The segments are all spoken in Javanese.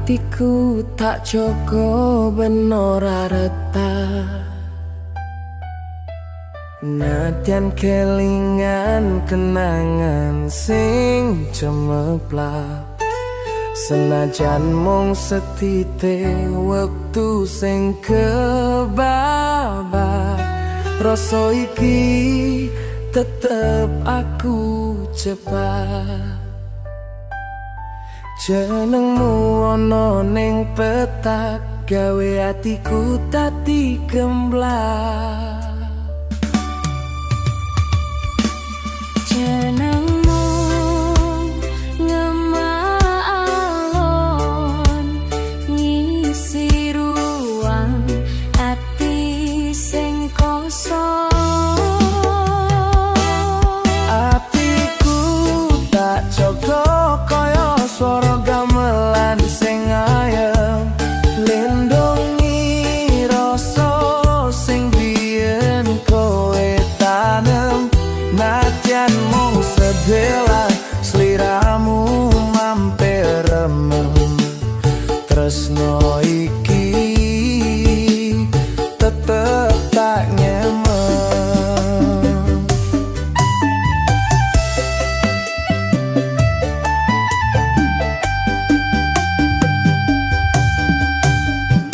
Atiku tak jogo ben ora retak. Nadyan kelingan kenangan sing cemeplak. Senajan mung setitik wektu sing kebabar, rasa iki tetep aku cepak. Jenengmu ana ning petak, gawe atiku dadi gemblak. Jenengmu ngema alon, ngisi ruang ati sing kosong. Atiku tak jaga kaya swara gamelan sing ayem, lindungi rasa sing biyen kowe tanem. Nadyan mung sedela, sliramu mampir remem. Tresno iki tetep tak nyemem.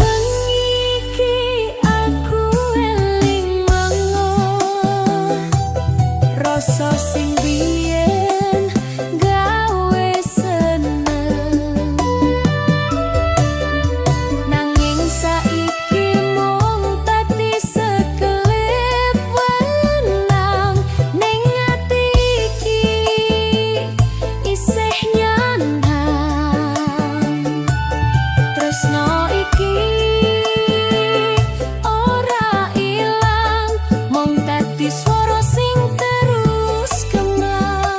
Bengi iki aku eling mengo, rasa sing biyen gawe seneng. Nanging saiki mung dadi sekelip wenang ning ati iki isih nyandang. Tresno iki ora ilang, mung dadi swara sing terus kembang.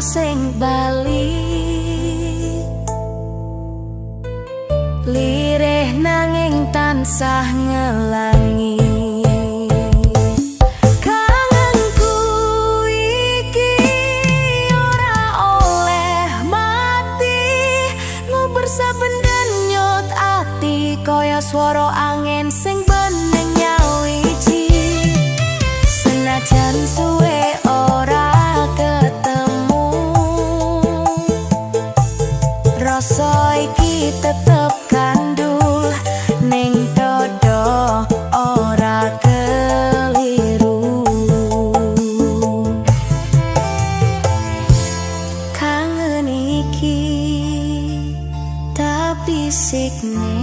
sing bali, lirih nanging tansah ngelangi. Kangenku iki ora oleh mati, nguber saben denyut ati kaya swara angin sing bening nyawiji. Senajan suwe ora ketemu, rasa iki tetep kandul ning dodo, ora keliru. Kangen iki tak bisikne.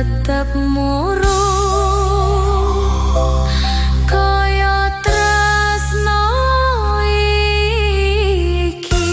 Tetep murup kaya tresno iki.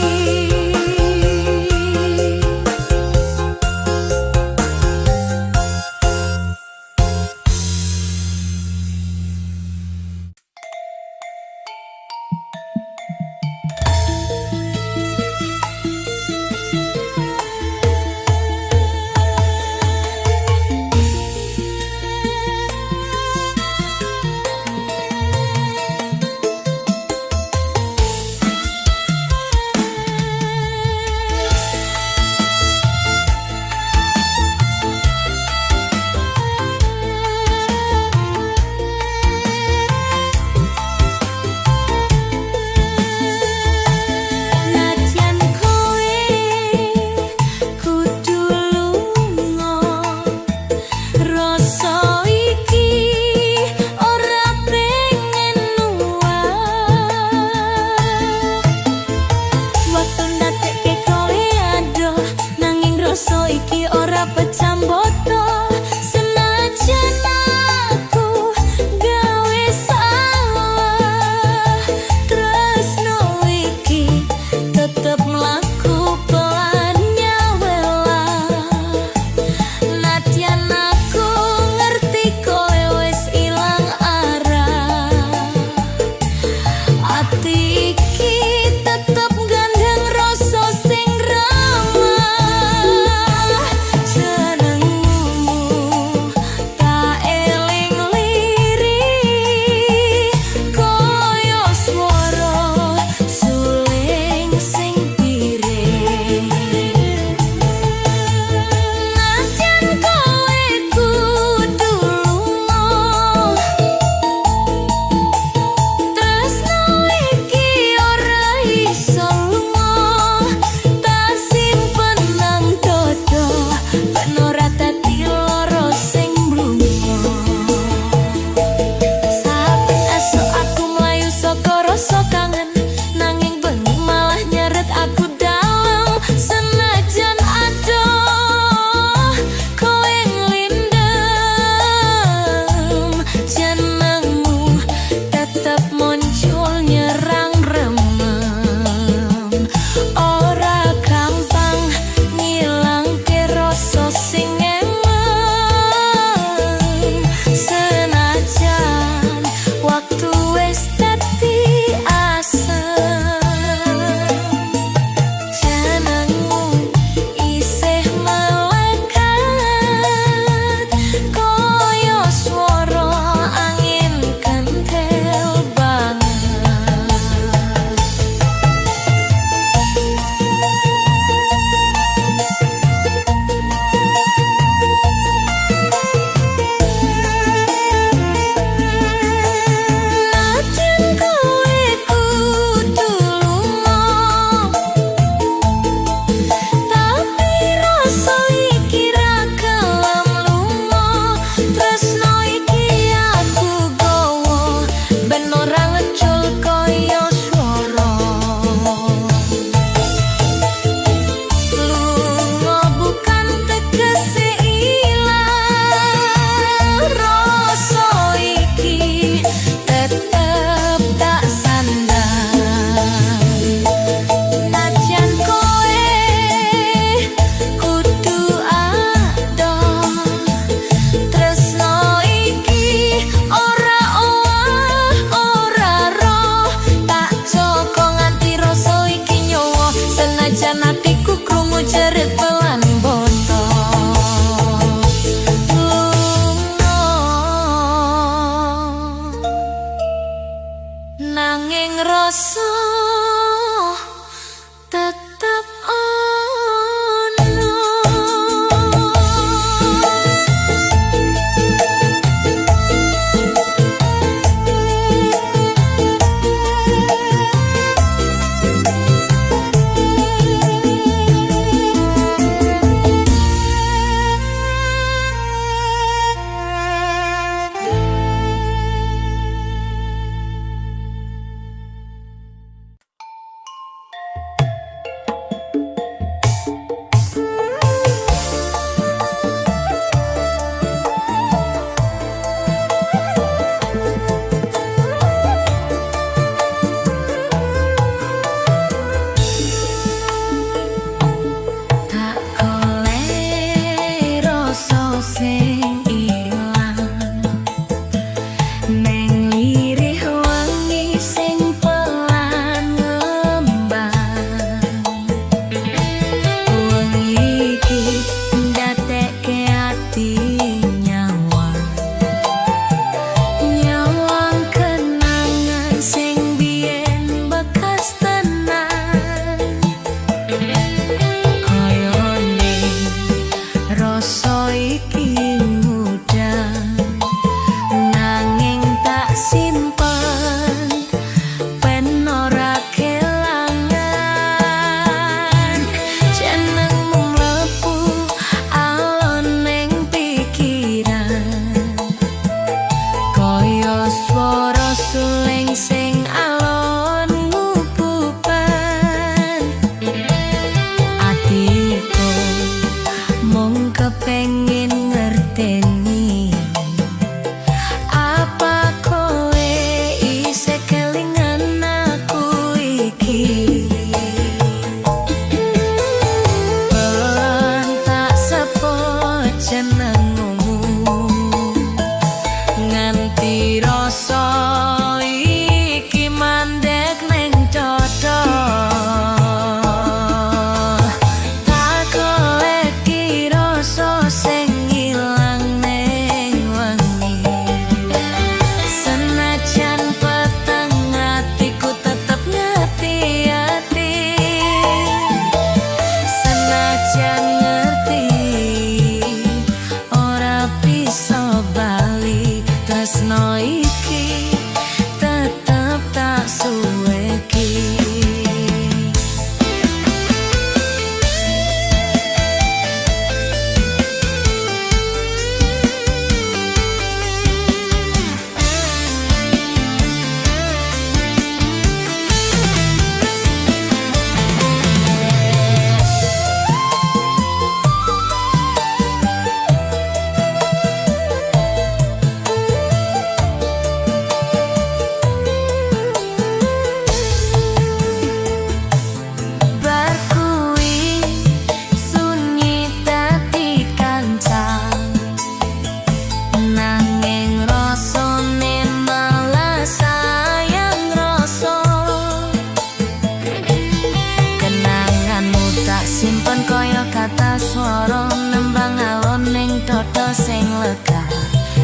dodo sing lega.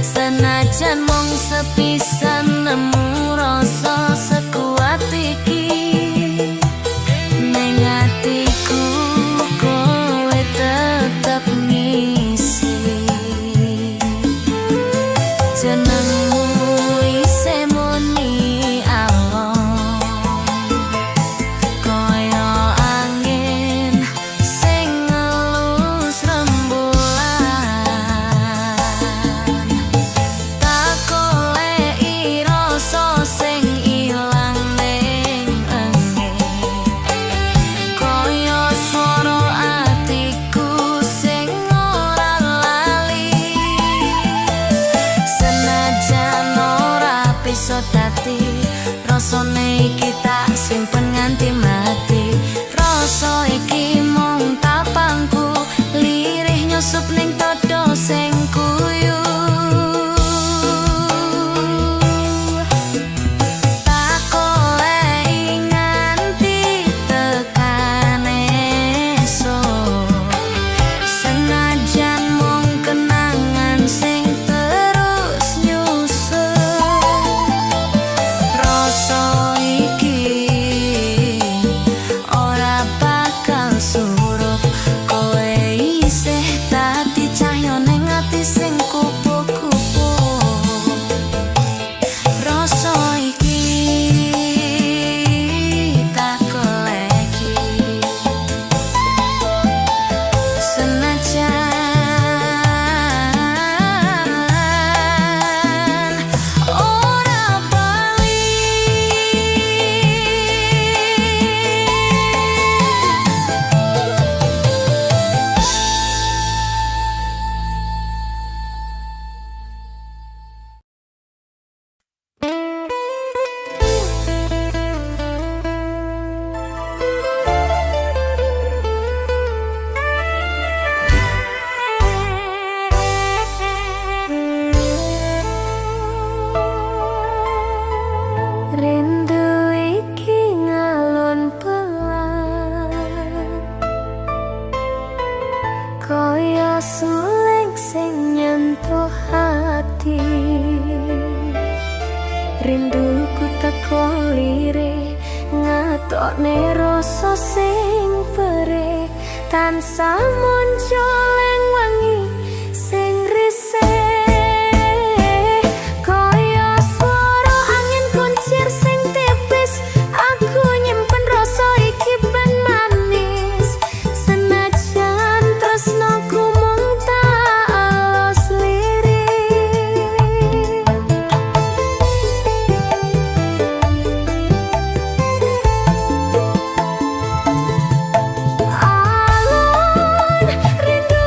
Senajan mung sepisan nemu rasa sekuat iki, ning atiku kowe tetep ngisi. Jenengmu isih muni alon, kaya angin sing ngelus rembulan. Tak goleki rasa sing ilang ning engi, kaya swara atiku sing ora lali. Senajan ora bisa dadi, rasane iki tak simpen nganti mati. Rasa iki mung tak pangku, lirih nyusup ning dodo sing kuyu. Tak goleki nganti tekan esuk, senajan mung kenangan sing terus nyusul. Rasa iki ora bakal surup, kowe isih dadi cahya ning ati sing kupu-kupu. Rasa iki tak goleki, senajan ora bali. Rindu iki ngalun pelan, kaya suling sing nyentuh hati. Rinduku teko lirih, ngetokne rasa sing perih, tansah muncul ing wengi sing risih. Kaya swara angin kuncir sing tipis, aku nyimpen rasa iki ben manis. Senajan tresnoku mung tak alus lirih. Alon rindu.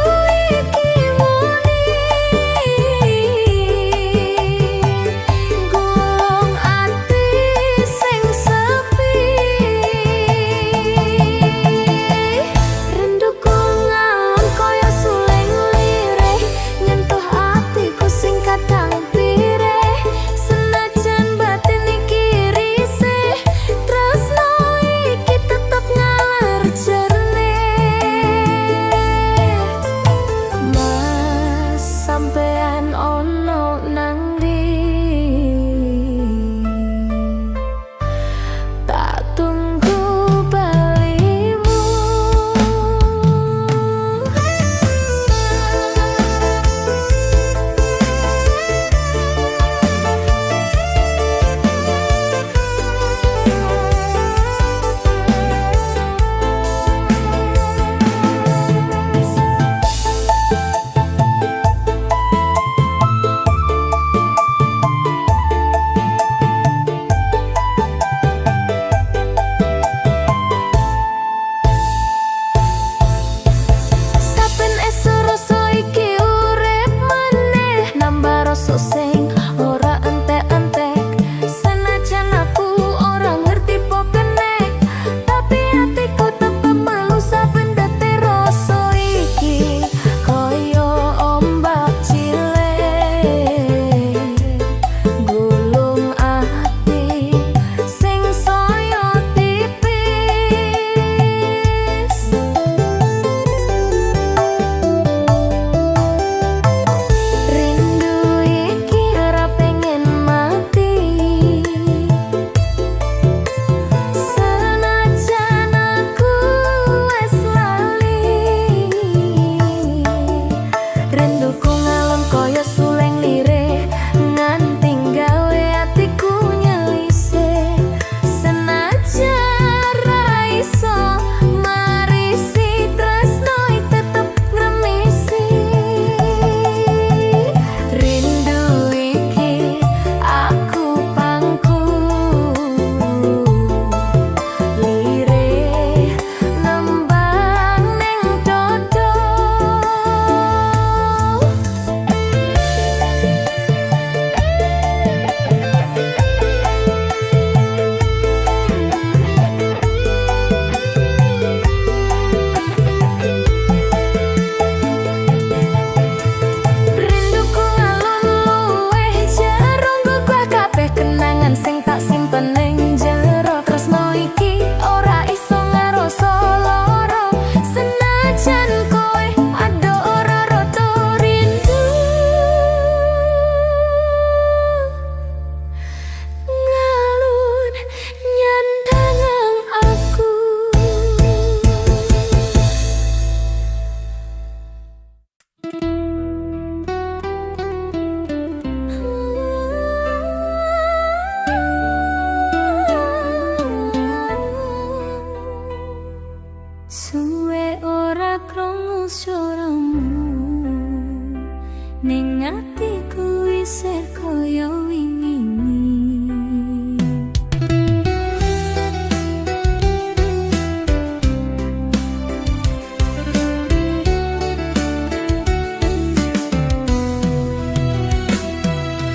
atiku isih kaya wingi.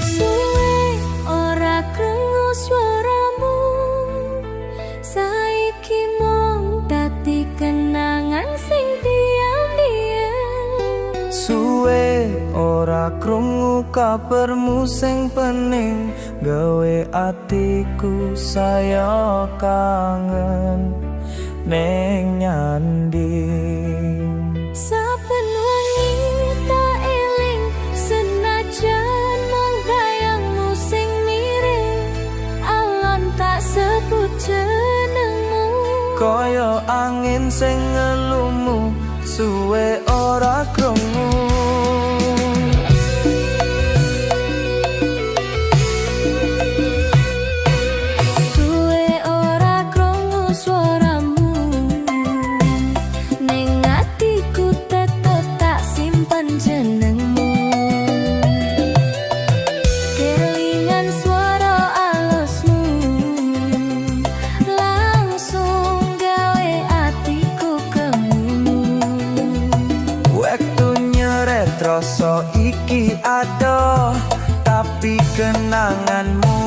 Suwe ora krungu suaramu, saiki mung dadi kenangan sing diam-diam. Suwe ora krungu kabarmu sing pening, gawe atiku saya kangen ning nyanding. Saben wengi tak eling, senajan mung bayangmu sing miring, alon tak sebut jenengmu. Kaya angin sing ngelumu, suwe ora krungu. Suwe ora krungu suaramu, ning atiku tetep tak simpen jenengmu. Kelingan swara alusmu, langsung gawe atiku kemumu. Wektu nyeret rasa iki adoh, tapi kenanganmu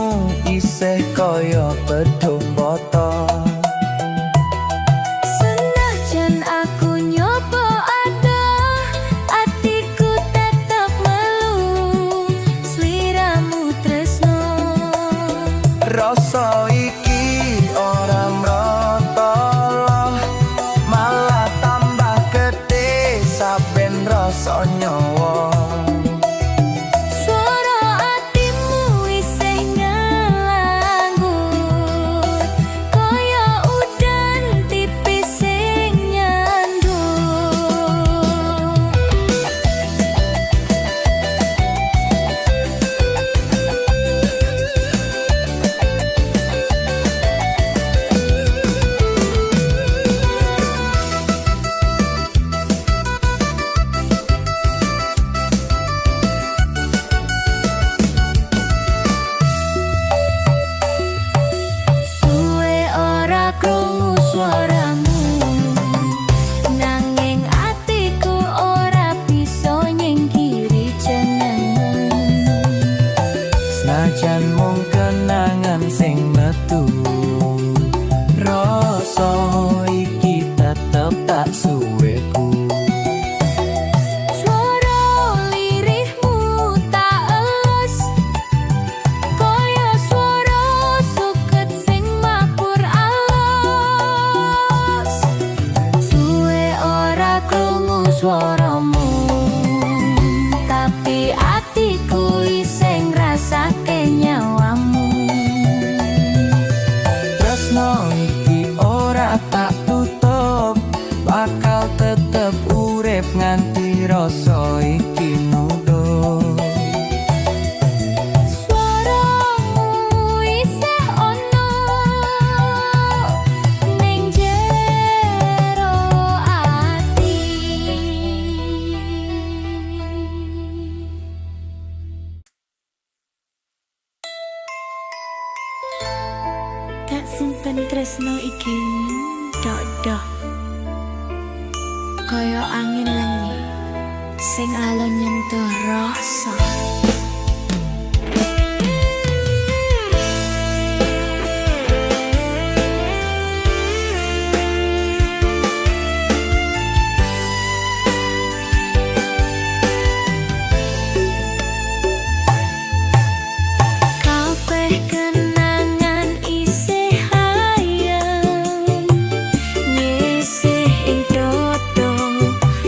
isih kaya pedhung boto. Senajan aku nyoba adoh, atiku tetep melu sliramu tresno. Rasa iki ora mrotolo, malah tambah gede saben rasa nyawa. Swara atimu isih ngelanggut, kaya udan tipis sing nyandut. Suwe ora krungu suaramu, nanging atiku ora bisa nyingkiri jenengmu. Senajan mung kenangan sing metu, rasa iki tetep tak suweku. Swara lirihmu tak elus, kaya swara suket sing mabur alus. Suwe ora krungu suaramu, tapi atiku isih ngrasake nyawamu. Tresno iki ora tak tutup, bakal tetep urip nganti rasa iki nuduh. Suaramu isih ono ning jero ati. Tak simpen tresno iki dodo, kaya angin lengi sing alon nyentuh rasa. Kabeh kenangan isih ayem, nyisih ing dodo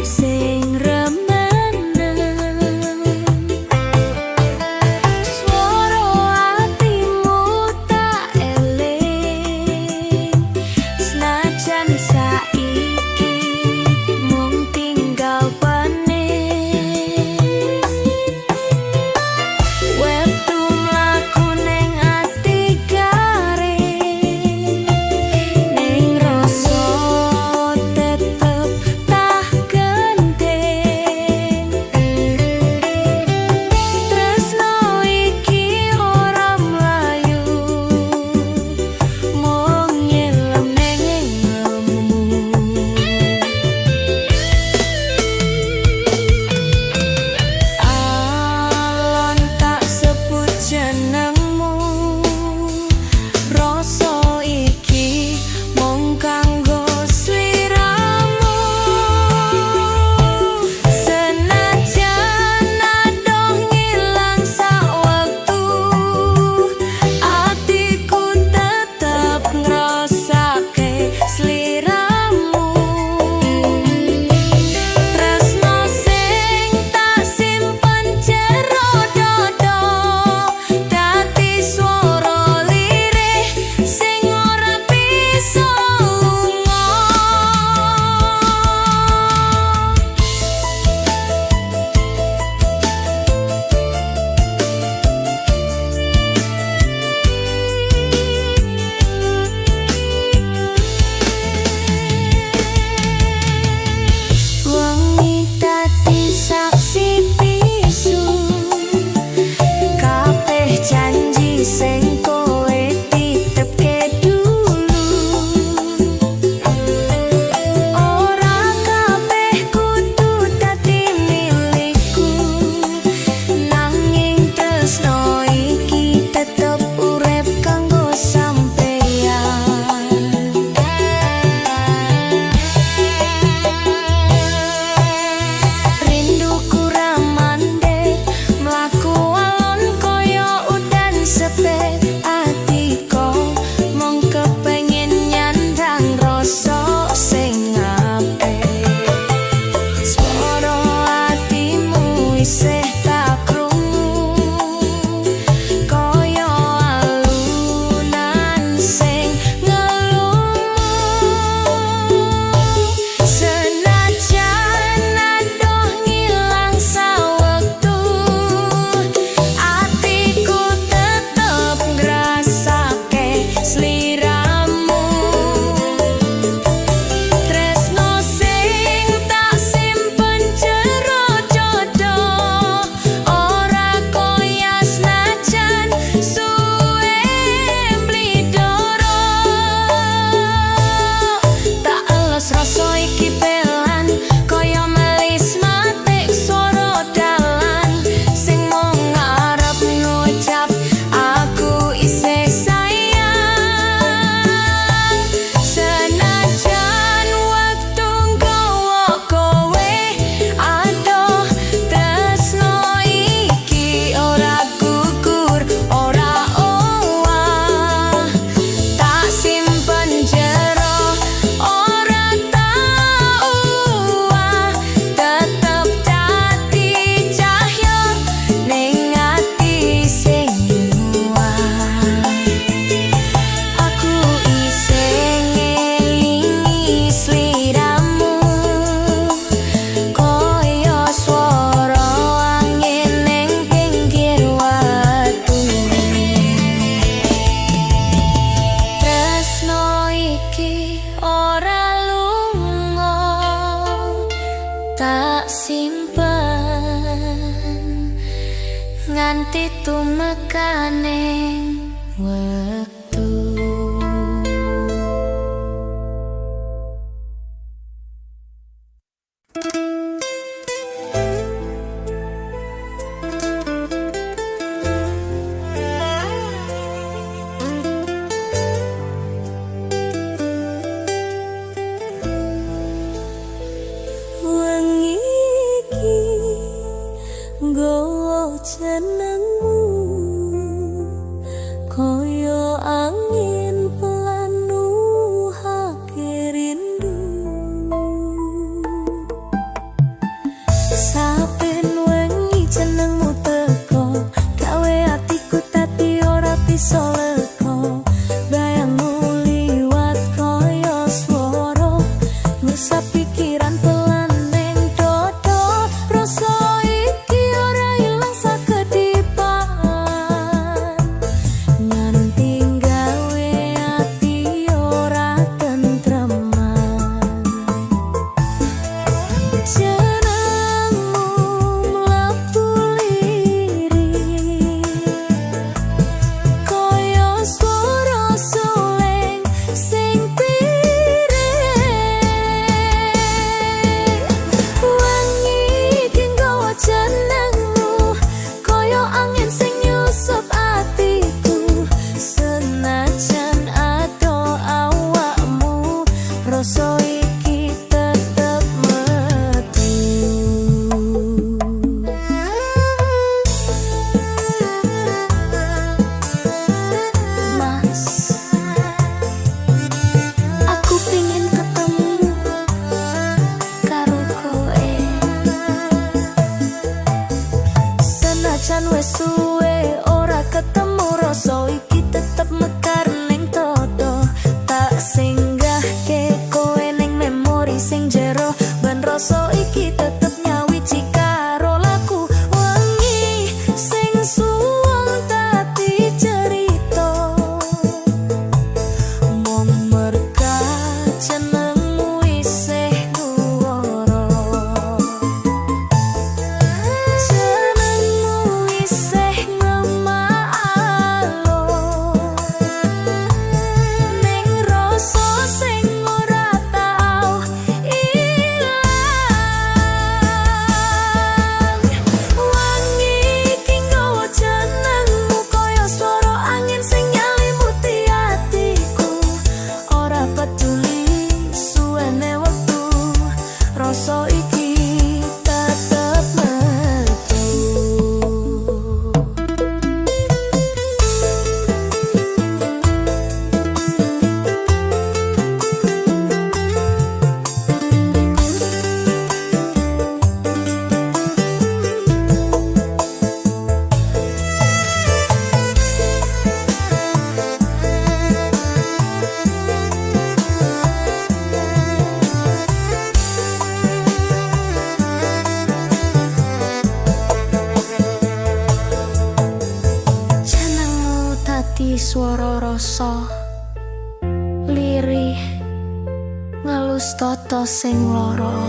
sing remeneng. nganti tumekaning wektu. Wengi iki nggawa jenengmu kaya angin pelan nuhake rindu. Saben wengi jenengmu teko gawe atiku tadi ora bisa leko. Bayangmu liwat kaya swara ngusap pikiran pelan ning dodo. Rasa iki ora ilang sakedipan nganti gawe ati ora tentreman. Jenengmu mlebu lirik kaya swara suling sing piring. Wengi iki nggawa jenengmu kaya angin sing nyusup atiku. Senajan ado awakmu rasa iki tetep metu. Mas, aku pingin ketemu karo kowe. Senajan wis suwe ora ketemu rasa iki tetep mekar ning todo. Tak singgahke kowe ning memori sing jero ben rasa iki tetep nyawiji karo laku. Wengi sing suwung dadi cerita mung merga jenengmu isih nuwara. Jenengmu isih ngemak alon ning rasa sing ora tau ilang. Wengi iki nggawa jenengmu kaya swara angin sing nyalimuti atiku. Ora peduli suwene wektu rasa iki tetep metu. Jenengmu dadi swara rasa lirih ngelus toto sing lara.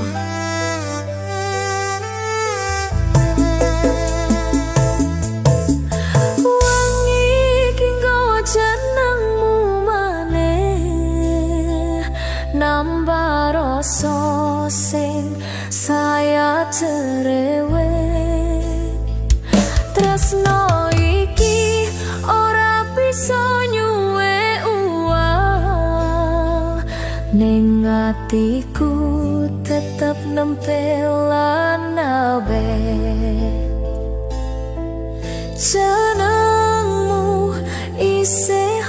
Wengi iki nggawa jenengmu maneh nambah rasa sing saya cerewet. Tresno iki ora bisa nyuwe uwal ning atiku tetep nempel lan abet. Jenengmu isih